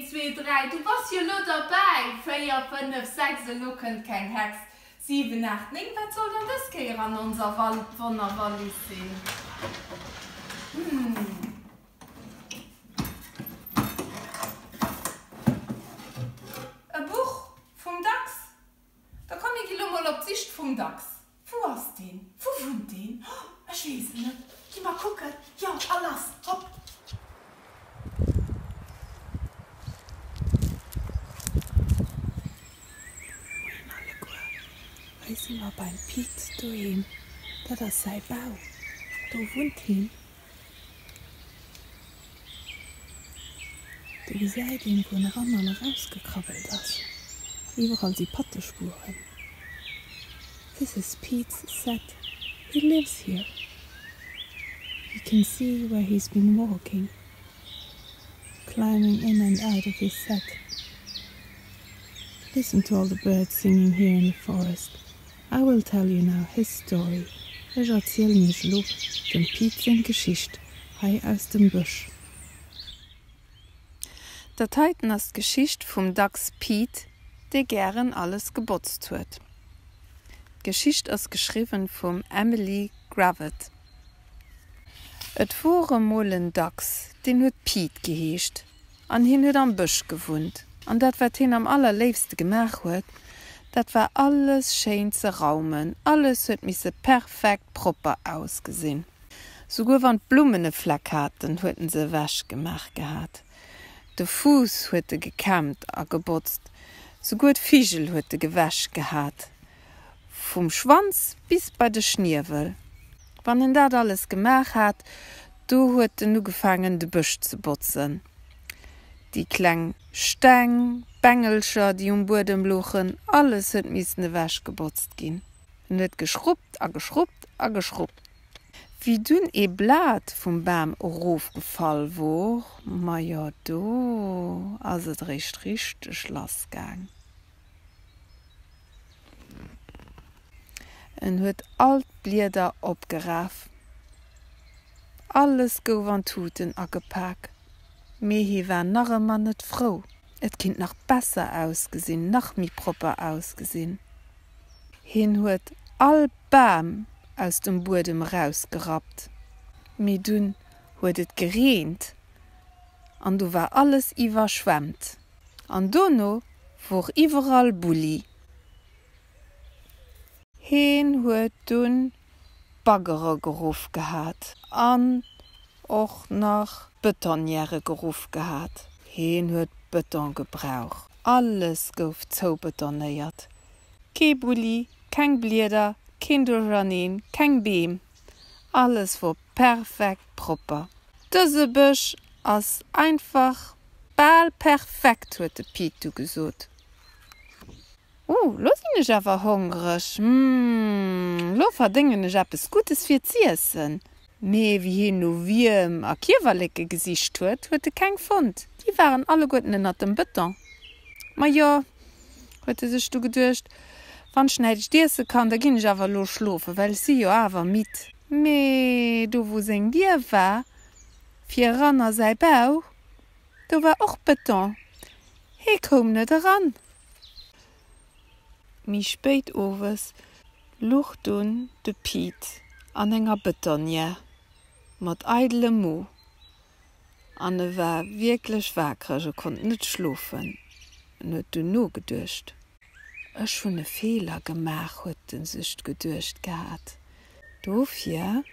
Een, zwee, dräi, du bass jo elo derbäi. Véier, fënnef, sechs, elo kënnt keng Hex. Siwen, aacht, néng, wat soll dann dës Kéier an onser Wonnerwallis sinn? Hm. E Buch vum Dachs? Da komm mir gi lo mol op d'Sicht vum Dachs. Wou ass deen? Wou wunnt deen? Oh, ech weess et net. Gi mer kucken. Jo, a lass, hopp! Moien alleguer. Hei si mer beim Pit doheem. Dat ass säi Bau. Do wunnt hien. Do gesäit een, wou en eran an erausgekrabbelt ass. Iwwerall si Pattespuren. This is Pete's set. He lives here. You can see where he's been walking, climbing in and out of his set. Listen to all the birds singing here in the forest. I will tell you now his story, Ech erzielen iech elo dem Pit seng Geschicht hei aus dem Bësch. Dat heiten ass d'Geschicht vum Dachs Pit, dee gären alles gebotzt huet. D'Geschicht ass geschriwwen vum Emily Gravett. Et wor emol en Dachs, deen huet Pit geheescht. An hien huet am Bësch gewunnt. An dat, wat hien am allerléifste gemaach huet, dat war alles schéin ze raumen. Alles huet misse perfekt propper ausgesinn. Souguer wann d'Blummen e Fleck haten, huet en se ewech gemaach gehat. De Fuuss huet e gekämmt a gebotzt. Souguer d'Vigel huet e gewäsch gehat, vum Schwanz bis bei de Schniewel. Wann en dat alles gemaach hat, do huet en ugefaangen de Bësch ze botzen. Déi kleng Steng, Bengelcher, déi um Buedem louchen, alles huet missen ewech gebotzt ginn. En huet geschruppt a geschruppt a geschruppt. Wéi dunn ee Blat vum Bam erofgefall wor, majo do ass et eréischt richteg lass gaang. En huet all d'Blieder opgeraf. Alles gouf an Tuten agepak. Mee hie war nach ëmmer net frou. Et kinnt nach besser ausgesinn, nach méi propper ausgesinn. Hien huet all Bam aus dem Buedem erausgerappt. Mee dunn huet et gereent an du war alles iwwerschwemmt. An dono wor iwwerall Bulli. Heen huet dunn d'Baggere geruff gehat an och nach d'Betonnièrë geruff gehat. Heen huet Beton gebrauch. Alles gouf zoubetonéiert. Kee Bulli, keng Blieder, keen Duercherneen, keng Beem. Alles wor perfekt propper. Dëse Bësch ass einfach bal perfekt, huet de Pit du gesot. Oh, lo sinn ech awer hongreg. Hm, lo verdéngen ech eppes Guddes fir z'iessen. Mee wéi hien no Wierm a Kiewerleke gesicht huet, huet e keng fonnt. Déi waren alleguerten ënnert dem Bëton. Majo, huet e sech du geduecht, wann ech näischt iesse kann, da ginn ech awer elo schlofen, well ech si jo awer midd. Mee do wou seng Dier war, fir eran a säi Bau, do war och Bëton. Hee koum net eran. Méi spéit owes luch dunn de Pit an enger Bëtonnière mat eidelem Mo an e war wierklech waakreg, e konnt net schlofen. En huet dunn nogeduecht. Ech hunn e Feeler gemaach, huet e sech geduecht gehat. Dofir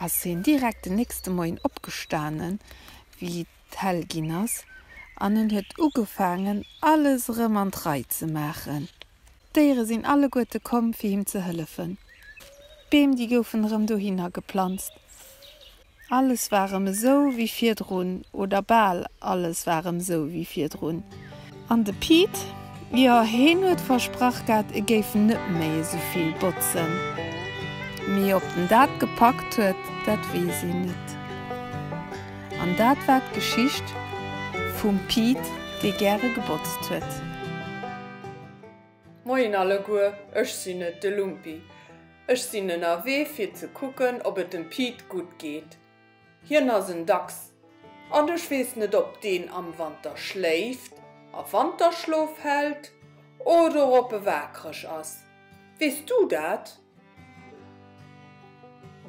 ass hien direkt den nächste Moien opgestanen, wéi hell ginn ass, an en huet ugefaangen, alles erëm an d'Rei ze maachen. D'Déiere sinn alleguerte komm, fir him ze hëllefen. D'Beem, déi goufen erëm dohinner geplanzt. Alles war erëm esou wéi virdrun, oder bal alles war erëm esou wéi virdrun. An de Pit, jo, heen huet versprach gehat, e géif net méi esou vill botzen. Mee ob en dat gepackt huet, dat weess een net. An dat war d'Geschicht vum Pit, dee gäre gebotzt huet. Moien alleguer, ech sinn et, de Lumpi. Ech sinn ënnerwee fir ze kucken, ob et dem Pit gutt geet. Hien ass en Dachs. An ech weess net, ob deen am Wanter schléift a Wanterschlof hält oder ob e waakreg ass. Weess du dat?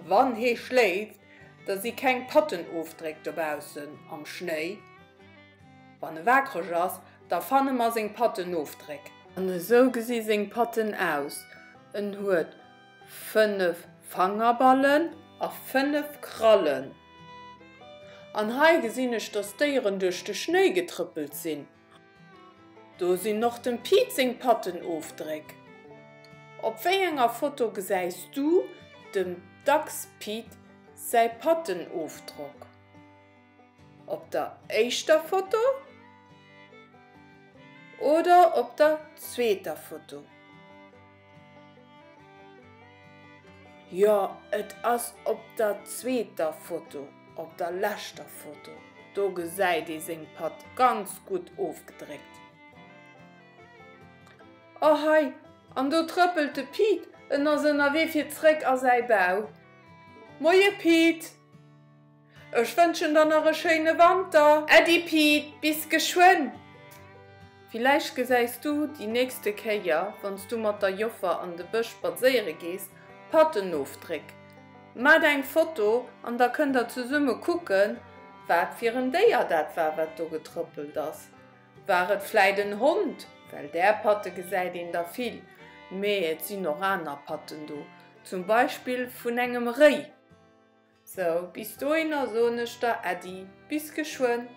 Wann hee schléift, da si keng Pattenofdréck dobaussen am Schnéi. Wann e waakreg ass, da fanne mer seng Pattenofdréck. An esou gesi seng Patten aus, En huet 5 Fangerballen a 5 Krallen. An hei gesinn ech, dass d'Déieren duerch de Schnéi getrëppelt sinn. Do sinn och dem Pit seng Pattenofdréck. Op wéi enger Foto gesäis du dem Dachs Pit säi Pattenofdrock? Op der éischter Foto oder op der zweeter Foto? Jo, et ass op der zweeter Foto, op der leschter Foto. Do gesäit ee seng Patt ganz gutt ofgedréckt. Oh hei, an do trëppelt de Pit, en ass ënnerwee fir zréck a säi Bau. Moie Pit! Ech wënschen der nach e schéine Wanter! Äddi Pit, bis geschwënn! Villäicht gesäis du déi nächste Kéier, wann s du mat der Joffer an de Bësch spadséiere gees, Pattenofdréck. Maacht eng Foto an da kënnt der zesumme kucken, wat fir en Déier dat war, wat do getrëppelt ass. War et vläit en Hond? Well där Patte gesäit een der vill, mee et sinn och aner Patten do, zum Beispill vun engem Réi. Sou, bis dohinner soen ech der Äddi, bis geschwënn.